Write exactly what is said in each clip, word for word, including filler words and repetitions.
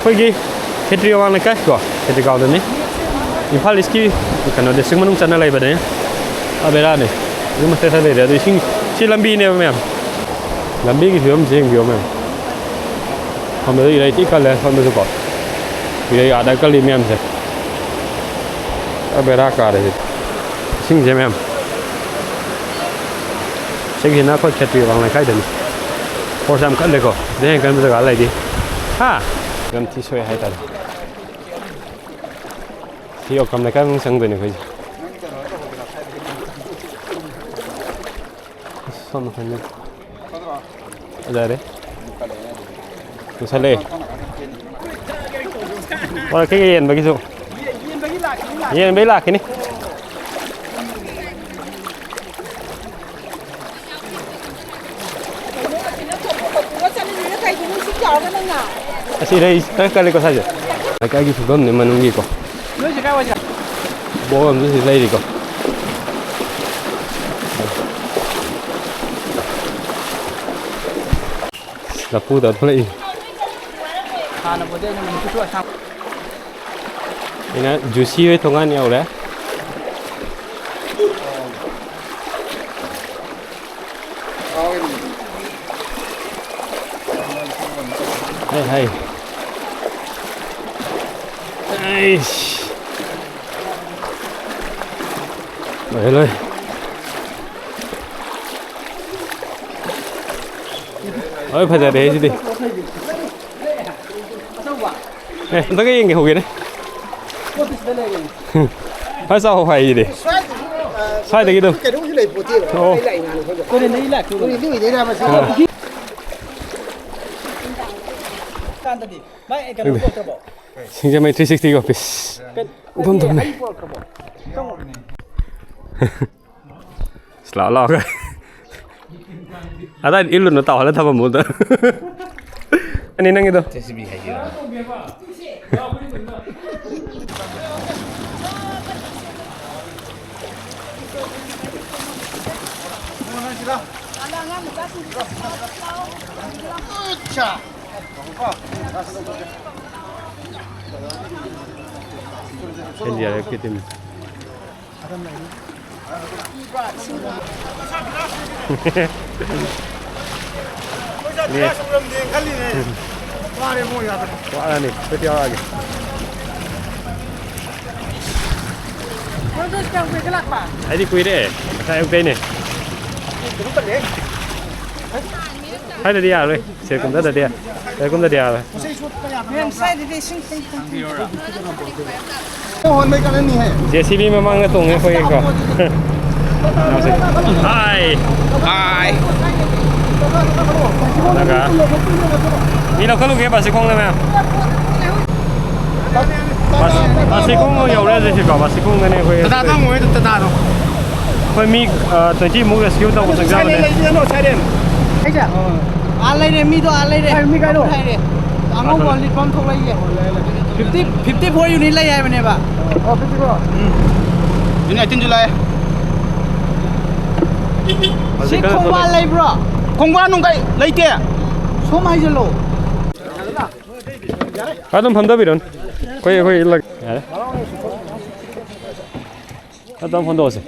ꯑꯩꯈꯣꯏꯒꯤ ꯈꯦꯇ꯭ꯔꯤ ꯑꯋꯥꯡ ꯂꯩꯀꯥꯏ ꯀꯣ, ꯈꯦꯇ꯭ꯔꯤꯒꯥꯎꯗꯅꯤ꯫ ꯏꯝꯐꯥꯜ ꯏꯁꯀꯤ ꯀꯩꯅꯣ ꯗꯤꯁꯇ꯭ꯔꯤꯛ ꯃꯅꯨꯡ ꯆꯟꯅ ꯂꯩꯕꯅꯦ꯫ ꯑꯕꯦꯔꯥꯅꯦ꯫ ꯌꯨꯝ ꯃꯊꯛꯇ ꯂꯩꯔꯦ꯫ ꯑꯗꯣ ꯏꯁꯤꯡ ꯁꯤ ꯂꯝꯕꯤꯅꯦꯕ ꯃꯌꯥꯝ꯫ ꯂꯝꯕꯤꯒꯤ ꯐꯤꯕꯝꯁꯦ ꯌꯦꯡꯕꯤꯌꯣ ꯃꯌꯥꯝ꯫ ꯁꯣꯝꯗꯁꯨ ꯏꯔꯩ ꯊꯤ ꯀꯜꯂꯦ ꯁꯣꯝꯗꯁꯨꯀꯣ꯫ ꯏꯔꯩ ꯑꯥꯗ ꯀꯜꯂꯤ ꯃꯌꯥꯝꯁꯦ꯫ ꯑꯕꯦꯔꯥ ꯀꯥꯔꯦ ꯁꯤꯗꯤ꯫ ꯏꯁꯤꯡꯁꯦ ꯃꯌꯥꯝ꯫ ꯁꯤꯒꯤꯁꯤꯅ ꯑꯩꯈꯣꯏ ꯈꯦꯇ꯭ꯔꯤ ꯑꯋꯥꯡ ꯂꯩꯀꯥꯏꯗꯅꯤ꯫ ꯐꯣꯔꯁ ꯌꯥꯝ ꯀꯜꯂꯦꯀꯣ꯫ ꯁꯤꯗꯩ ꯍꯦꯟꯅ ꯀꯟꯕ ꯖꯒꯥ ꯂꯩꯇꯦ꯫ ꯍꯥ? ꯌꯥꯝ ꯊꯤ ꯁꯣꯛꯑꯦ ꯍꯥꯏꯇꯥꯔꯦ꯫ ꯁꯤ ꯑꯣꯀ꯭ꯔꯝ ꯂꯩꯀꯥꯏ ꯃꯅꯨꯡ ꯆꯪꯗꯣꯏꯅꯦ ꯑꯩꯈꯣꯏꯁꯦ꯫ ꯑꯁ, ꯁꯣꯝ ꯅꯥꯀꯟꯗ ꯐꯖꯔꯦ꯫ ꯂꯣꯏꯁꯜꯂꯦ꯫ ꯄꯣꯔꯛꯀꯦ ꯌꯦꯟꯕꯒꯤꯁꯨ꯫ ꯌꯦꯟꯕꯒꯤ ꯂꯥꯛꯈꯤꯅꯤ꯫ ꯑꯁꯤ ꯂꯩ ꯈꯔ ꯀꯜꯂꯤꯀꯣ ꯁ꯭ꯋꯥꯏꯁꯦ꯫ ꯂꯩꯀꯥꯏꯒꯤ ꯐꯤꯕꯝꯅꯤ ꯃꯅꯨꯡꯒꯤꯀꯣ꯫ ꯕꯣꯜ ꯑꯃꯁꯨ ꯁꯤ ꯂꯩꯔꯤꯀꯣ꯫ ꯂꯐꯨꯗ ꯊꯣꯛꯂꯛꯏ꯫ ꯍꯥꯟꯅꯕꯨꯗꯤ ꯑꯩꯅ ꯃꯅꯤꯄꯨꯔꯁꯨ ꯑꯁꯥꯝ ꯑꯩꯅ ꯖꯨꯁꯤ ꯍꯣꯏ ꯊꯣꯡꯒꯥꯟ ꯌꯧꯔꯦ꯫ ꯍꯥꯏ, ꯍꯥꯏ꯫ ꯑꯩꯁ꯫ ꯂꯣꯏꯔꯦ, ꯂꯣꯏꯔꯦ꯫ ꯂꯣꯏ ꯐꯖꯔꯦ ꯁꯤꯗꯤ꯫ ꯑꯦ, ꯑꯝꯇꯒ ꯌꯦꯡꯒꯦ ꯍꯧꯒꯦꯅꯦ꯫ ꯐꯖ ꯆꯥꯎ ꯍꯥꯏꯁꯤꯗꯤ꯫ ꯁ꯭ꯋꯥꯏꯗꯒꯤ ꯑꯗꯨꯝ꯫ ꯀꯩꯅꯣꯝꯁꯨ ꯂꯩ ꯄꯣꯠꯇꯦꯕ꯫ ꯑꯣ꯫ ꯑꯩ ꯂꯥꯛꯏ ꯉꯥꯏꯅꯤ ꯑꯩꯈꯣꯏꯗꯣ꯫ ꯀꯨꯏꯔꯦ, ꯅꯣꯏ ꯂꯥꯛꯇ꯭ꯔꯤꯕꯣ? ꯑꯥ꯫ ꯀꯥꯟꯗꯗꯤ ꯃꯥꯏ ꯀꯩꯅꯣ ꯄꯨꯔꯛꯇ꯭ꯔꯕꯣ? ꯁꯤꯡꯖꯃꯩ three sixty office꯫ ꯀꯩ-, ꯏꯐꯝ ꯐꯝꯃꯦ꯫ ꯑꯩ ꯄꯨꯔꯛꯇ꯭ꯔꯕꯣ? ꯆꯪꯉꯣ꯫ ꯂꯥꯛꯑꯣ, ꯂꯥꯛꯑꯣ꯫ ꯑꯗꯥꯏꯗ ꯏꯜꯂꯨꯅꯨ, ꯇꯥꯎꯍꯜꯂ ꯊꯝꯃꯝꯃꯣ ꯑꯝꯇ꯫ ꯑꯅꯤ ꯅꯪꯒꯤꯗꯣ꯫ ꯖꯦ ꯁꯤ ꯕꯤ ꯍꯥꯏꯁꯤꯔꯣ? ꯑꯦꯟ ꯗꯤ ꯑꯥꯔ ꯑꯦꯐꯀꯤ ꯇꯤꯝ꯫ ꯋꯥꯔꯅꯤ, ꯑꯩꯈꯣꯏꯗꯤ ꯌꯥꯎꯔꯛꯑꯒꯦ꯫ ꯑꯩꯗꯤ ꯀꯨꯏꯔꯦ, ꯉꯁꯥꯏ ꯑꯌꯨꯛꯇꯩꯅꯦ꯫ ꯍꯥꯏꯗꯗꯤ ꯌꯥꯔꯣꯏ꯫ ꯁꯦ, ꯀꯨꯝꯊꯗꯗꯤ ꯌꯥꯔꯣꯏ꯫ ꯁꯦ, ꯀꯨꯝꯊꯗꯤ ꯌꯥꯔꯣꯏ꯫ ꯃꯦꯝ, ꯁ꯭ꯋꯥꯏꯗꯗꯤ ꯏꯁꯤꯡ ꯈꯤꯇꯪ ꯍꯣꯟꯕꯩ ꯀꯥꯟꯅꯅꯤ ꯍꯦ꯫ ꯖꯦ ꯁꯤ ꯕꯤ ꯃꯃꯥꯡꯗ ꯇꯣꯡꯉꯦ ꯑꯩꯈꯣꯏꯒꯤꯀꯣ꯫ ꯍꯥꯏ꯫ ꯍꯥꯏ꯫ ꯑꯗꯨꯒ ꯃꯤ ꯂꯧꯈꯠꯂꯨꯒꯦ ꯕꯥꯁꯤꯈꯣꯡꯗ ꯃꯌꯥꯝ꯫ ꯕꯥꯁꯤ-, ꯕꯥꯁꯤꯈꯣꯡ ꯌꯧꯔꯦ ꯍꯧꯖꯤꯛꯁꯤꯀꯣ, ꯕꯥꯁꯤꯈꯣꯡꯗꯅꯦ ꯑꯩꯈꯣꯏ ꯇꯇꯥꯗꯣ ꯍꯪꯉꯣꯏꯗ, ꯇꯇꯥꯗꯣ꯫ ꯑꯩꯈꯣꯏ ꯃꯤ, ꯑ, twenty ꯃꯨꯛ rescue ꯇꯧꯕ ꯆꯪꯖꯕꯅꯦ꯫ ꯁꯥꯏꯂꯦꯟ ꯂꯩꯔꯤꯗꯤ ꯌꯦꯡꯉꯣ, ꯁꯥꯏꯂꯦꯟ꯫ ꯑꯥ, ꯂꯩꯔꯦ, ꯃꯤꯗꯣ ꯑꯥ ꯂꯩꯔꯦ꯫ ꯑꯥ, ꯃꯤ ꯀꯥꯏꯗꯣ? ꯍꯥꯏꯔꯦ꯫ ꯑꯉꯧꯕ ꯑꯥ, ꯂꯤꯠꯄ ꯑꯃ ꯊꯣꯛꯂꯛꯏꯌꯦ꯫ Fifty, fifty four unit ꯂꯩ ꯍꯥꯏꯕꯅꯦꯕ꯫ ꯑꯣ, fifty four꯫ ꯎꯝ꯫ Unit eighteen ꯁꯨ ꯂꯥꯛꯑꯦ꯫ ꯁꯤ ꯍꯧꯖꯤꯛ ꯀꯟꯅ ꯈꯣꯡꯕꯥꯜ ꯊꯣꯛꯂꯛꯏ꯫ ꯂꯩꯕ꯭ꯔꯣ? ꯈꯣꯡꯕꯥꯜ ꯅꯨꯡ ꯀꯩ ꯂꯩꯇꯦ꯫ ꯁꯣꯝ ꯍꯥꯏꯖꯜꯂꯣ꯫ ꯑꯗꯨꯝ ꯐꯝꯗꯕꯤꯔꯣꯅꯦ꯫ ꯑꯩꯈꯣꯏ, ꯑꯩꯈꯣꯏ ꯏꯜꯂꯒꯦ꯫ ꯌꯥꯔꯦ꯫ ꯑꯗꯨꯝ ꯐꯝꯗꯣꯛꯑꯁꯦ꯫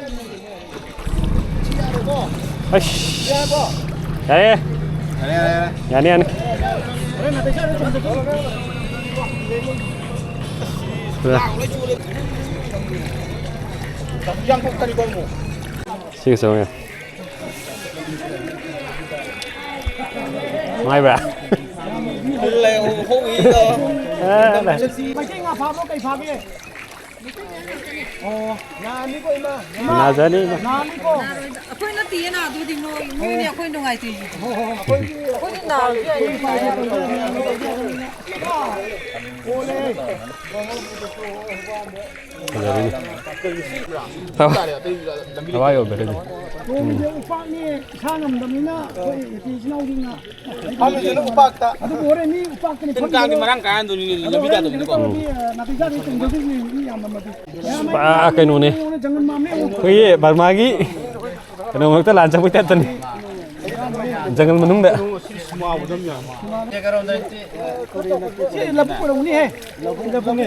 ꯑꯁ꯫ ꯌꯥꯔꯦ꯫ ꯌꯥꯔꯦ, ꯌꯥꯔꯦ, ꯌꯥꯔꯦ꯫ ꯌꯥꯅꯤ, ꯌꯥꯅꯤ꯫ ꯁꯤꯒ ꯆꯪꯉꯦ꯫ ꯅꯨꯡꯉꯥꯏꯕ꯭ꯔꯥ? ꯂꯩ, ꯍꯧ-, ꯍꯧꯏꯗꯣ꯫ ꯑꯦ, ꯂꯩ꯫ ꯃꯩꯇꯩ ꯉꯥ ꯐꯥꯕ꯭ꯔꯣ? ꯀꯩ ꯐꯥꯒꯦ? ꯑꯣ, ꯉꯥꯅꯤꯀꯣ, ꯏꯃꯥ꯫ ꯏꯃꯥ꯫ ꯅꯥꯖꯅꯤ, ꯏꯃꯥ꯫ ꯉꯥꯅꯤꯀꯣ꯫ ꯑꯩꯈꯣꯏ ꯅꯠꯇꯤꯌꯦ ꯅꯥꯗꯣꯏꯗꯤ, ꯅꯣꯏ, ꯅꯣꯏꯅꯦ ꯑꯩꯈꯣꯏ ꯅꯨꯡꯉꯥꯏꯇ꯭ꯔꯤꯁꯦ꯫ ꯑꯩꯈꯣꯏꯗꯤ ꯅꯥꯕꯁꯨ ꯌꯥꯏꯌꯦ꯫ ꯐꯖꯔꯤꯅꯦ꯫ ꯊꯋꯥꯏ ꯑꯣꯏꯕꯗꯗꯤ꯫ ꯎꯝ꯫ ꯎꯄꯥꯛꯅꯤ, ꯏꯁꯥ ꯉꯝꯗꯕꯅꯤꯅ ꯑꯩꯈꯣꯏ ꯏꯆꯤꯜ ꯏꯅꯥꯎꯁꯤꯡꯅ ꯐꯝꯃꯤꯁꯤꯅ ꯎꯄꯥꯛꯇ꯫ ꯑꯗꯨꯕꯨ ꯍꯣꯔꯦꯟ ꯃꯤ ꯎꯄꯥꯛꯇꯅꯤ ꯇꯤꯟ ꯀꯥꯡꯗꯤ ꯐꯝꯃꯤꯁꯦ꯫ ꯃꯔꯥꯡ ꯀꯥꯏꯅ ꯇꯧꯅꯤ, ꯑꯗꯣ ꯂꯝꯕꯤ ꯍꯣꯔꯦꯟ ꯇꯥꯗꯕꯅꯤꯅꯀꯣ꯫ ꯀꯩꯅꯣ ꯇꯧꯔ ꯃꯤ, ꯑ, ꯅꯥꯄꯤ ꯆꯥꯕꯤ ꯇꯧꯗꯣꯏꯅꯤ ꯃꯤ ꯌꯥꯝꯃꯝꯃꯗꯤ꯫ ꯄꯨꯔꯥ ꯀꯩꯅꯣꯅꯦ꯫ ꯖꯪꯒꯜ ꯃꯥꯝꯅꯦ ꯑꯃꯨꯛ꯫ ꯑꯩꯈꯣꯏꯒꯤ ꯕꯔꯃꯥꯒꯤ ꯀꯩꯅꯣ ꯃꯔꯛꯇ ꯂꯥꯟ ꯆꯪꯕꯩ ꯇꯥꯏꯞꯇꯅꯤ꯫ ꯖꯪꯒꯜ ꯃꯅꯨꯡꯗ꯫ ꯁꯤ ꯂꯧꯕꯨꯛ ꯑꯣꯏꯔꯝꯒꯅꯤꯍꯦ꯫ ꯂꯧꯕꯨꯛꯅꯦ꯫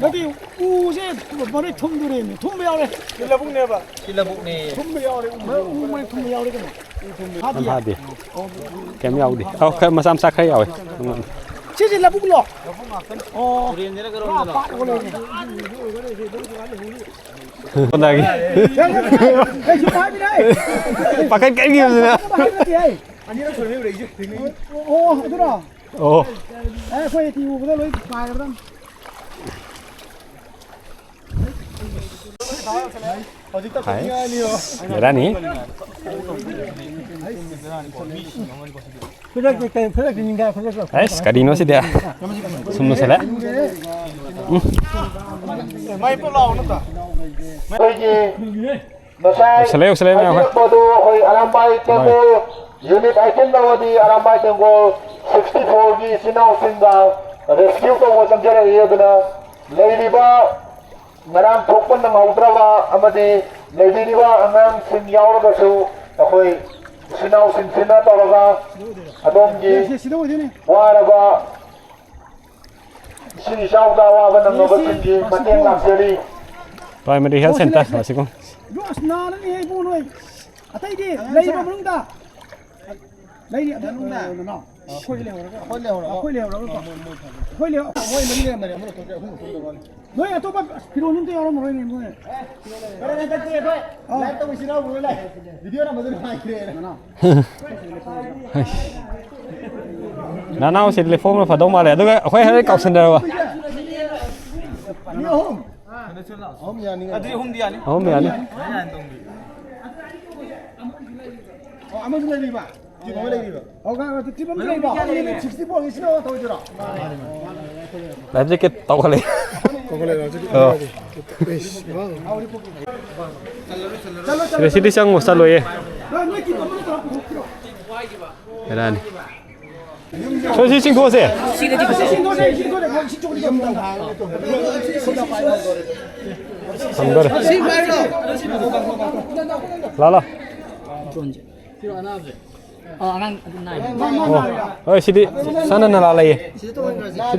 ꯅꯠꯇꯦ, ꯎꯁꯦ ꯃꯔꯣꯏ ꯊꯨꯝꯗꯣꯔꯦꯅꯦ꯫ ꯊꯨꯝꯕ ꯌꯥꯎꯔꯦ꯫ ꯁꯤ ꯂꯧꯕꯨꯛꯅꯦꯕ꯫ ꯁꯤ ꯂꯧꯕꯨꯛꯅꯦ꯫ ꯊꯨꯝꯕ ꯌꯥꯎꯔꯦ, ꯎ ꯃꯔꯣꯏ ꯊꯨꯝꯕ ꯌꯥꯎꯔꯦ ꯀꯩꯅꯣ꯫ ꯌꯥꯝ ꯍꯥꯗꯦ꯫ ꯀꯩꯝ ꯌꯥꯎꯗꯦ꯫ ꯑꯧ, ꯈꯔ ꯃꯆꯥ ꯃꯆꯥ ꯈꯔ ꯌꯥꯎꯋꯦ꯫ ꯁꯤꯁꯦ ꯂꯧꯕꯨꯛꯂꯣ? ꯑꯣ꯫ ꯇꯨꯔꯦꯟꯁꯤꯅ ꯀꯔꯣꯝꯗꯅꯣ? ꯄꯥꯠ ꯑꯣꯜꯂꯦꯅꯦ꯫ ꯍꯣꯠꯅꯒꯦ꯫ ꯀꯩꯁꯨ ꯍꯥꯏꯕꯤꯔꯣꯏ꯫ ꯄꯥꯈꯠ ꯀꯟꯈꯤꯕꯁꯤꯅ꯫ ꯍꯥꯏꯕ ꯅꯠꯇꯦꯍꯦ꯫ ꯑꯅꯤꯔꯛ ꯁꯨꯔꯦ ꯎꯔꯛꯏꯁꯦ꯫ ꯑꯣ, ꯑꯗꯨꯔꯣ? ꯑꯣ꯫ ꯑꯦ, ꯑꯩꯈꯣꯏ ꯇꯤ ꯎꯕꯗ ꯂꯣꯏ ꯄꯥꯏꯈ꯭ꯔꯗꯝ꯫ ꯍꯥꯏ꯫ ꯕꯦꯔꯥꯅꯤ꯫ ꯈꯨꯗꯛꯇ ꯀꯩ, ꯈꯨꯗꯛꯇ ꯅꯤꯡꯒꯥꯏ, ꯈꯨꯗꯛꯇ꯫ ꯑꯩꯁ, ꯀꯔꯤꯅꯣ ꯁꯤꯗꯤ? ꯁꯨꯝ ꯂꯣꯏꯁꯤꯜꯂꯦ꯫ ꯎꯝ꯫ ꯑꯩꯈꯣꯏꯒꯤ ꯉꯁꯥꯏ ꯌꯧꯁꯜꯂꯦ, ꯌꯧꯁꯜꯂꯦ, ꯃꯌꯥꯝ ꯍꯣꯏ꯫ ꯑꯇꯦꯛꯄꯗꯨ ꯑꯩꯈꯣꯏ ꯑꯔꯥꯝꯕꯥꯏ ꯍꯣꯏ꯫ ꯇꯦꯡꯒꯣꯜ ꯌꯨꯅꯤꯠ ꯑꯩꯠꯇꯤꯟ ꯂꯧꯔꯗꯤ ꯑꯔꯥꯝꯕꯥꯏ ꯇꯦꯡꯒꯣꯜ sixty fourꯒꯤ ꯏꯆꯤꯟ ꯏꯅꯥꯎꯁꯤꯡꯒ rescue ꯇꯧꯕ ꯆꯪꯖꯔꯛꯏ꯫ ꯑꯗꯨꯅ ꯂꯩꯔꯤꯕ ꯉꯔꯥꯡ ꯊꯣꯛꯄ ꯅꯪꯍꯧꯗ꯭ꯔꯕ ꯑꯃꯗꯤ ꯂꯩꯕꯤꯔꯤꯕ ꯑꯉꯥꯡꯁꯤꯡ ꯌꯥꯎꯔꯒꯁꯨ ꯑꯩꯈꯣꯏ ꯏꯆꯤꯟ ꯏꯅꯥꯎꯁꯤꯡꯁꯤꯅ ꯇꯧꯔꯒ ꯑꯗꯣꯝꯒꯤ ꯋꯥꯔꯕ ꯏꯁꯤꯡ ꯏꯆꯥꯎꯗ ꯑꯋꯥꯕ ꯅꯪꯅꯕꯁꯤꯡꯒꯤ ꯃꯇꯦꯡ ꯂꯥꯛꯆꯔꯤ꯫ Primary Health Center, ꯃꯁꯤꯀꯣ꯫ ꯏꯕꯣ, ꯑꯁ, ꯅꯥꯔꯅꯤꯍꯦ, ꯏꯕꯨꯡꯉꯣ, ꯅꯣꯏ꯫ ꯑꯇꯩꯗꯤ ꯂꯩꯔꯤꯕ ꯃꯅꯨꯡꯗ? ꯂꯩꯔꯤ, ꯑꯗꯨ, ꯃꯅꯨꯡꯗ? ꯅꯅꯥꯎ, ꯑꯩꯈꯣꯏ ꯂꯩꯍꯧꯔꯒ꯫ ꯑꯩꯈꯣꯏ ꯂꯩꯍꯧꯔꯒ꯫ ꯑꯩꯈꯣꯏ ꯂꯩꯍꯧꯔꯒ꯫ ꯑꯩꯈꯣꯏ ꯂꯩꯍꯧ-, ꯃꯣꯏ ꯃꯔꯤ ꯂꯩꯔꯝꯕꯅꯦ, ꯑꯃꯅ ꯊꯣꯛꯈ꯭ꯔꯦ, ꯑꯍꯨꯝ ꯊꯣꯛꯈ꯭ꯔꯦ ꯃꯥꯜꯂꯦ꯫ ꯅꯣꯏ ꯑꯇꯣꯞꯄ ꯐꯤꯔꯣꯜ ꯑꯝꯇ ꯌꯥꯎꯔꯝꯃꯔꯣꯏꯅꯦ, ꯃꯣꯏ꯫ ꯐꯔꯦ, ꯍꯟꯗꯛꯇꯤ ꯑꯩꯈꯣꯏ ꯑꯥ꯫ Live ꯇꯧꯕꯁꯤ ꯌꯥꯎꯔꯝꯃꯔꯣꯏ, live꯫ Video ꯅꯝꯕꯗꯨ ꯅꯨꯡꯉꯥꯏꯇ꯭ꯔꯦꯅ꯫ ꯅꯅꯥꯎ꯫ ꯅꯅꯥꯎꯁꯦ ꯂꯦꯞꯐꯧꯅ ꯐꯗꯧ ꯃꯥꯜꯂꯦ꯫ ꯑꯗꯨꯒ ꯑꯩꯈꯣꯏ ꯍꯣꯔꯦꯟ ꯀꯥꯎꯁꯟꯅꯔꯕ? ꯃꯤ ꯑꯍꯨꯝ꯫ ꯑꯍꯨꯝ ꯌꯥꯅꯤ꯫ ꯑꯗꯨꯗꯤ ꯑꯍꯨꯝꯗꯤ ꯌꯥꯅꯤ꯫ ꯑꯍꯨꯝ ꯌꯥꯅꯤ꯫ ꯑꯣ, ꯑꯃꯁꯨ ꯂꯩꯔꯤꯕ? ꯇꯤꯝ ꯑꯃ ꯂꯩꯔꯤꯕ? ꯑꯣ, ꯀ-, ꯀ-, ꯇꯤꯝ ꯑꯃꯁꯨ ꯂꯩꯔꯤꯕ? Life jacket ꯇꯧꯈꯠꯂꯛꯑꯦ꯫ ꯇꯧꯈꯠꯂꯛꯑꯦ, ꯍꯧꯖꯤꯛ ꯑꯣ꯫ ꯇꯧꯈꯠꯂꯛꯑꯦ꯫ ꯁꯤꯗ, ꯁꯤꯗꯤ ꯆꯪꯉꯣ, ꯆꯠꯂꯣꯏꯌꯦ꯫ ꯅꯣꯏ, ꯅꯣꯏ ꯇꯤꯝ ꯑꯃꯅ ꯇꯧꯔ ꯄꯨꯊꯣꯛꯄꯤꯔꯣ꯫ ꯕꯦꯔꯥꯅꯤ꯫ ꯁꯣ, ꯁꯤ ꯆꯤꯡꯊꯣꯛꯑꯁꯦ꯫ ꯊꯝꯗꯣꯔꯦ꯫ ꯂꯥ, ꯂꯥ꯫ ꯑꯣ, ꯑꯉꯥꯡ ꯑꯗꯨꯝ ꯅꯥꯏ꯫ ꯑꯣ, ꯍꯣꯏ, ꯁꯤꯗꯤ ꯁꯥꯟꯅ ꯅꯂꯥ ꯂꯩꯌꯦ꯫ ꯁꯤ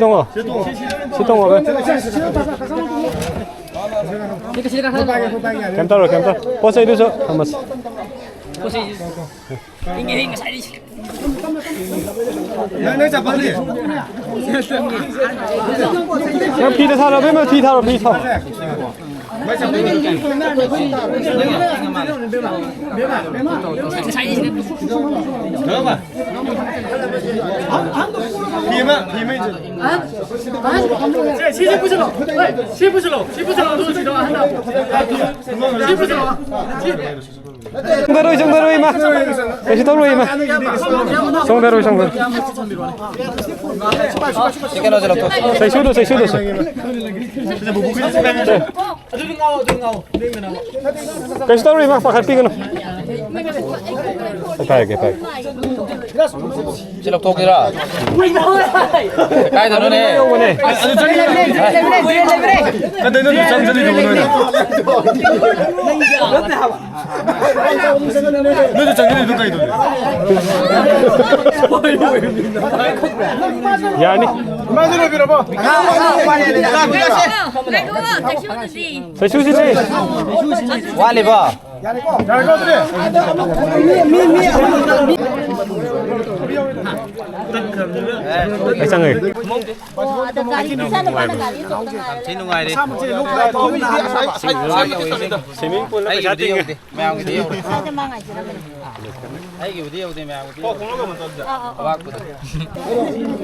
ꯇꯣꯡꯉꯣ꯫ ꯁꯤ ꯇꯣꯡꯉꯣ꯫ ꯁꯤ ꯀꯩꯁꯤꯗ ꯈꯔ ꯀꯩꯝ ꯇꯧꯔꯣꯏ, ꯀꯩꯝ ꯇꯧꯔꯣꯏ꯫ ꯄꯣꯠ ꯆꯩꯗꯨꯁꯨ ꯊꯝꯃꯁꯤ꯫ ꯄꯣꯠ ꯆꯩꯁꯤ꯫ ꯏꯪꯉꯦ, ꯉꯁꯥꯏꯗꯤ꯫ ꯅꯪ, ꯅꯪ ꯆꯠꯄꯗꯤ? ꯅꯪ ꯐꯤꯗ ꯊꯥꯔꯣ, ꯑꯕꯦꯝꯃ, ꯐꯤ ꯊꯥꯔꯣ, ꯐꯤ ꯊꯥꯔꯣ꯫ ꯐꯤ ꯑꯃ, ꯐꯤ ꯑꯃ ꯏꯟꯁꯤꯜꯂꯨ꯫ ꯁꯦ, ꯁꯤꯁꯦ ꯄꯨꯁꯤꯜꯂꯣ꯫ ꯁꯤ ꯄꯨꯁꯤꯜꯂꯣ, ꯁꯤ ꯄꯨꯁꯤꯜꯂꯣ, ꯑꯗꯨꯒ ꯁꯤꯗꯣ ꯑꯍꯟꯗ꯫ ꯁꯤ ꯄꯨꯁꯤꯜꯂꯣ꯫ ꯁꯤ꯫ ꯆꯣꯡꯊꯔꯣꯏ, ꯆꯣꯡꯊꯔꯣꯏ, ꯏꯃꯥ꯫ ꯀꯩꯁꯨ ꯇꯧꯔꯣꯏ, ꯏꯃꯥ꯫ ꯆꯣꯡꯊꯔꯣꯏ, ꯆꯣꯡꯊꯔꯣꯏ꯫ ꯁꯤ ꯀꯩꯅꯣꯁꯦ ꯂꯧꯊꯣꯛ꯫ ꯆꯩꯁꯨꯗꯣ, ꯆꯩꯁꯨꯗꯣ, ꯁꯦ꯫ ꯀꯩꯁꯨ ꯇꯧꯔꯣꯏ, ꯏꯃꯥ, ꯄꯥꯈꯠꯄꯤꯒꯅꯨ꯫ ꯄꯥꯏꯔꯒꯦ, ꯄꯥꯏꯔꯒꯦ꯫ ꯁꯤ ꯂꯧꯊꯣꯛꯀꯦꯔꯥ? ꯀꯥꯏꯗꯅꯣꯅꯦ? ꯌꯧꯕꯅꯦ꯫ ꯀꯩꯗꯩꯅꯣ ꯑꯗꯨ ꯆꯪꯁꯤꯜꯂꯤꯗꯨꯕꯨ ꯅꯣꯏꯅ? ꯅꯣꯏꯁꯨ ꯆꯪꯁꯤꯜꯂꯤꯗꯨ ꯀꯩꯗꯧꯔꯤ? ꯌꯥꯅꯤ꯫ ꯏꯃꯥꯁꯨ ꯂꯣꯏꯕꯤꯔꯕꯣ? ꯉꯥꯏꯈꯣ, ꯉꯥꯏꯈꯣ, ꯆꯩꯁꯨꯗꯨꯗꯤ꯫ ꯋꯥꯠꯂꯤꯕꯣ? ꯑꯩ ꯆꯪꯉꯒꯦ꯫ ꯑꯣ, ꯑꯗ ꯒꯥꯔꯤ ꯏꯆꯥ ꯅꯨꯄꯥꯅ ꯒꯥꯔꯤ ꯑꯆꯧꯕꯗ ꯉꯥꯏꯔꯦ꯫ ꯊꯤ ꯅꯨꯡꯉꯥꯏꯔꯦ꯫ Swimming pool ꯅ ꯄꯩꯁꯥ ꯑꯩꯒꯤꯕꯨꯗꯤ ꯇꯤꯡꯉꯦ꯫ ꯌꯧꯗꯦ, ꯃꯌꯥꯝꯒꯤꯗꯤ ꯌꯧꯔꯦ꯫ ꯏꯆꯥꯗ ꯃꯥ ꯉꯥꯏꯖꯔꯝꯕꯅꯤ꯫ ꯑꯩꯒꯤꯕꯨꯗꯤ ꯌꯧꯗꯦ, ꯃꯌꯥꯝꯒꯤꯗꯤ ꯌꯧꯔꯦ꯫ ꯑꯥ, ꯑꯥ, ꯑꯥ꯫ ꯑꯋꯥꯠꯄꯗꯣ꯫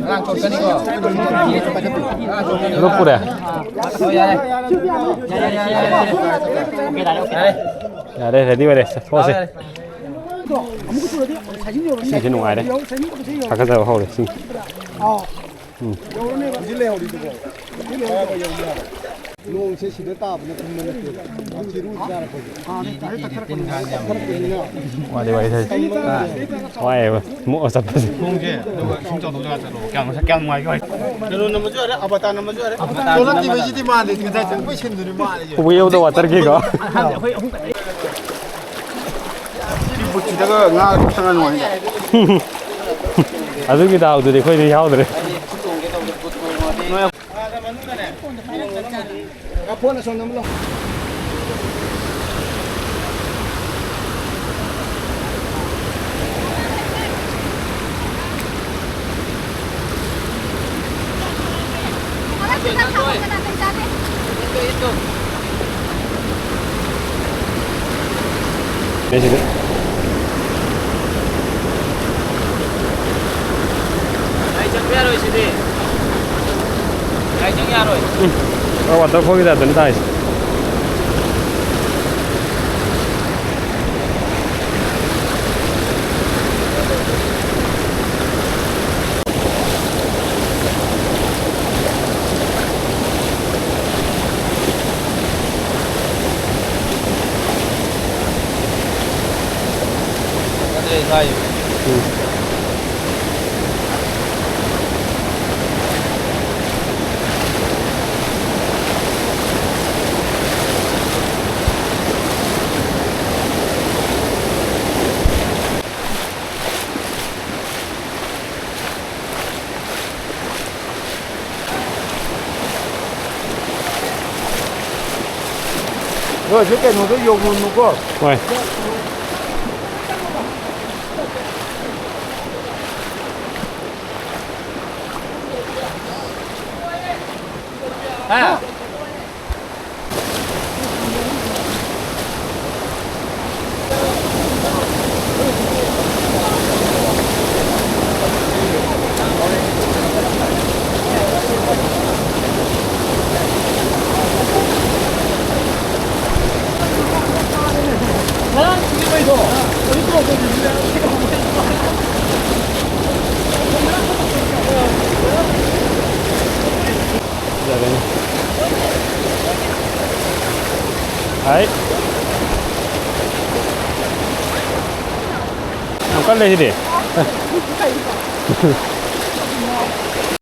ꯑꯉꯥꯡ ꯆꯣꯠꯀꯅꯤꯀꯣ꯫ ꯑꯉꯥꯡ ꯆꯣꯠꯀꯅꯤꯀꯣ꯫ ꯂꯨꯞꯄꯨꯔꯦ꯫ ꯑꯣ, ꯌꯥꯔꯦ꯫ ꯌꯥꯔꯦ, ꯌꯥꯔꯦ, ꯌꯥꯔꯦ꯫ ꯌꯥꯔꯦ꯫ ꯌꯥꯔꯦ, ready ꯑꯣꯏꯔꯦ꯫ ꯊꯣꯛꯑꯁꯦ꯫ ꯌꯥꯔꯦ꯫ ꯏꯁꯤꯡꯁꯦ ꯅꯨꯡꯉꯥꯏꯔꯦ꯫ ꯊꯥꯒꯠꯆꯕ ꯍꯧꯔꯦ ꯏꯁꯤꯡ꯫ ꯎꯝ꯫ ꯅꯣꯡꯁꯦ ꯁꯤꯗ ꯇꯥꯕꯅ ꯈꯪꯕ ꯅꯠꯇꯦꯕ꯫ ꯆꯤꯔꯨ ꯆꯥꯔꯛꯄꯁꯦ꯫ ꯋꯥꯗꯤ ꯋꯥꯏ ꯊꯥꯏ꯫ ꯋꯥꯏꯌꯦꯕ꯫ ꯃꯣꯛꯑ ꯆꯠꯄꯁꯦ꯫ ꯈꯣꯡꯁꯦ ꯑꯗꯨꯒ ꯏꯁꯤꯡ ꯆꯥꯎꯗꯧ ꯖꯒꯥ ꯆꯠꯂꯣ꯫ ꯀꯌꯥꯝ ꯉꯁꯥꯏ ꯀꯌꯥꯝ ꯅꯨꯡꯉꯥꯏꯒꯦ ꯍꯥꯏ꯫ ꯀꯩꯅꯣ ꯅꯝꯃꯁꯨ ꯌꯥꯔꯦ, ꯑꯕꯇꯥ ꯅꯝꯃꯁꯨ ꯌꯥꯔꯦ꯫ ꯑꯕꯇꯥ ꯅꯝꯃꯁꯨ ꯌꯥꯔꯦ꯫ ꯊꯣꯛꯂꯛꯈꯤꯕꯩꯁꯤꯗꯤ ꯃꯥꯟꯗꯦ꯫ ꯉꯁꯥꯏ ꯆꯪꯕꯩ ꯁꯤꯟꯗꯨꯅꯤ ꯃꯥꯜꯂꯤꯁꯦ꯫ ꯁꯤ ꯕꯨꯠꯁꯤꯗꯒ ꯉꯥ ꯁꯪꯉ ꯅꯨꯡꯉꯥꯏꯅꯤ꯫ ꯑꯗꯨꯒꯤ ꯗꯥꯎꯗꯨꯗꯤ ꯑꯩꯈꯣꯏꯗꯤ ꯌꯥꯎꯗ꯭ꯔꯦ꯫ ꯁꯤꯗ꯫ ꯒꯥꯔꯤ ꯆꯪꯕ ꯌꯥꯔꯣꯏ ꯁꯤꯗꯤ꯫ ꯒꯥꯔꯤ ꯆꯪ ꯌꯥꯔꯣꯏ꯫ ꯎꯝ꯫ ꯑ, ꯋꯥꯇꯔꯐꯣꯜꯒꯤ ꯇꯥꯏꯞꯇꯅꯤ ꯇꯥꯏꯁꯦ꯫ ꯎꯝ꯫ ꯅꯣꯏꯁꯦ ꯀꯩꯅꯣꯗ ꯌꯧꯔꯨꯅꯨꯀꯣ꯫ ꯍꯣꯏ꯫ ꯍꯥ? ꯍꯥꯏ꯫ ꯌꯥꯝ ꯀꯜꯂꯦ ꯁꯤꯗꯤ꯫